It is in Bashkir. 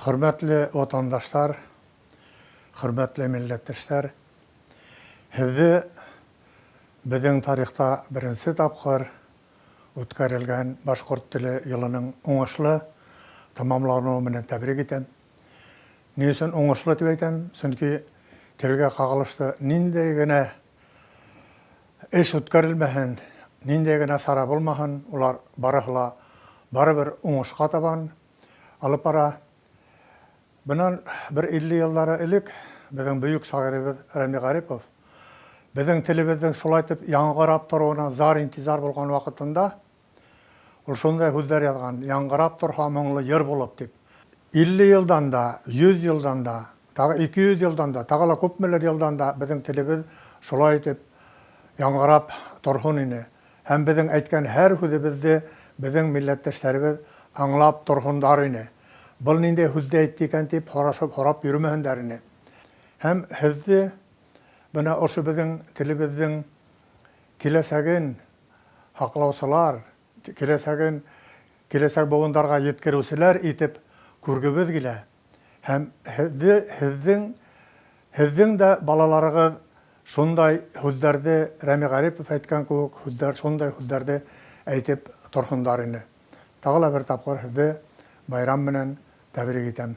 Хөрмәтле ватандаштар, хөрмәтле милләттәштәр, һеҙҙе беҙҙең тарихта беренсе тапҡыр үткәрелгән башҡорт теле йылының уңышлы тамамланыуы менән тәбрик итәм. Ни өсөн уңышлы тип әйтәм? Сөнки телгә ҡағылышлы ниндәй генә эш үткәрелмәһен, ниндәй генә сара булмаһын, улар барыһы ла барыбер уңышҡа табан алып бара. Бынан бер 50 йылдары элек беҙҙең бөйөк шағирыбыҙ Рәми Ғарипов беҙҙең телебеҙҙең шулай итеп яңғырап тороуына зар-интизар булған ваҡытында ул шундай һүҙҙәр яҙған: "Яңғырап торһа моңло йыр булып" тип. 50 йылдан да, 100 йылдан да, тағы 200 йылдан да, тағы ла күпмелер йылдан да беҙҙең телебеҙ шулай итеп яңғырап торһон ине. Һәм беҙҙең әйткән һәр һүҙебеҙҙе беҙҙең милләттәштәребеҙ аңлап торһондар ине. Был ниндәй һүҙҙе әйтте икән тип һорашып һорап йөрөмәһендәр ине. Һәм һеҙҙе бына ошо беҙҙең телебеҙҙең киләсәген һаҡлаусылар, киләсәген киләсәк быуындарға еткереүселәр итеп күргебеҙ килә. Һәм һеҙҙе һеҙҙең һеҙҙең дә балаларығыҙ шундай һүҙҙәрҙе Рәми Ғарипов әйткән кеүек һүҙҙәр шундай һүҙҙәрҙе әйтеп торһондар ине. Тағы ла бер тапҡыр һеҙҙе байрам менән тәбрик итәм.